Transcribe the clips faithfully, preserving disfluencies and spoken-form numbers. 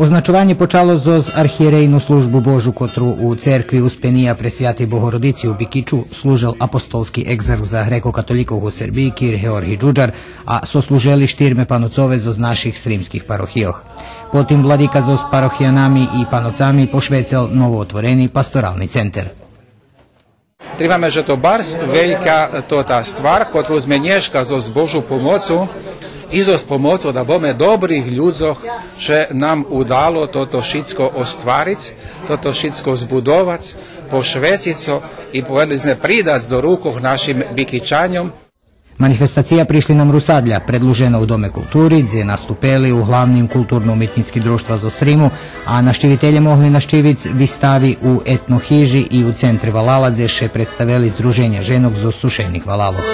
Означованє почало зоз архиєрейну Службу Божу, котру у церкви Успения Пресвятей Богородици у Бикичу служел апостолски екзарх за грекокатолїкох у Сербиї кир Георгий Джуджар, а сослужели штирме паноцове зоз наших сримских парохийох. Потим владика зоз парохиянами и паноцами пошвецел новоотворени пасторални центер. Тримаме же то барз велька тота ствар, котру зме нєшка зоз Божу помоцу и зоз помоцу, дабоме, добрих людзох, ше нам удало тото шицко оствариц, тото шицко збудовац, пошвециц го и, поведли зме, придац до рукох нашим Бикичаньом. Манифестация Пришли нам Русадля предлужена у Доме култури, дзе наступели углавним културно-уметнїцки дружтва зоз Сриму, а нащивителє могли нащивиц вистави у Етно хижи и у центре валала, дзе ше представели здруженя женох зоз сушедних валалох.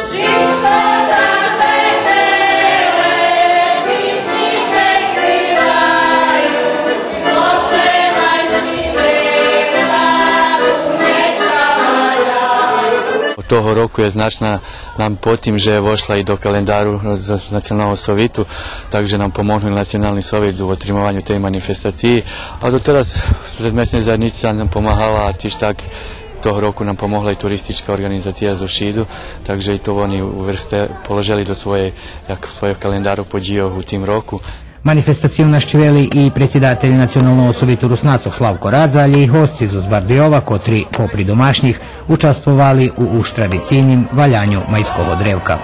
Од того року є значна нам по тим же вошла и до календару з-, Националного совиту, так же нам помогнул Национални совит у отримованю тей манифестациї. А дотераз Средмесней заєднїца нам помагала, а тиж так того року нам помогла и туристичка орґанизация зоз Шиду, так же и то вони уверсте-, положели до своєй, як своєго календару подїйох у тим року. Манифестацию нащивели и предсидатель Националного совиту Руснацох Славко Радза, але и госци зоз Бардийова, котри, попри домашнїх, участвовали у уж традицийним валяню майского древка.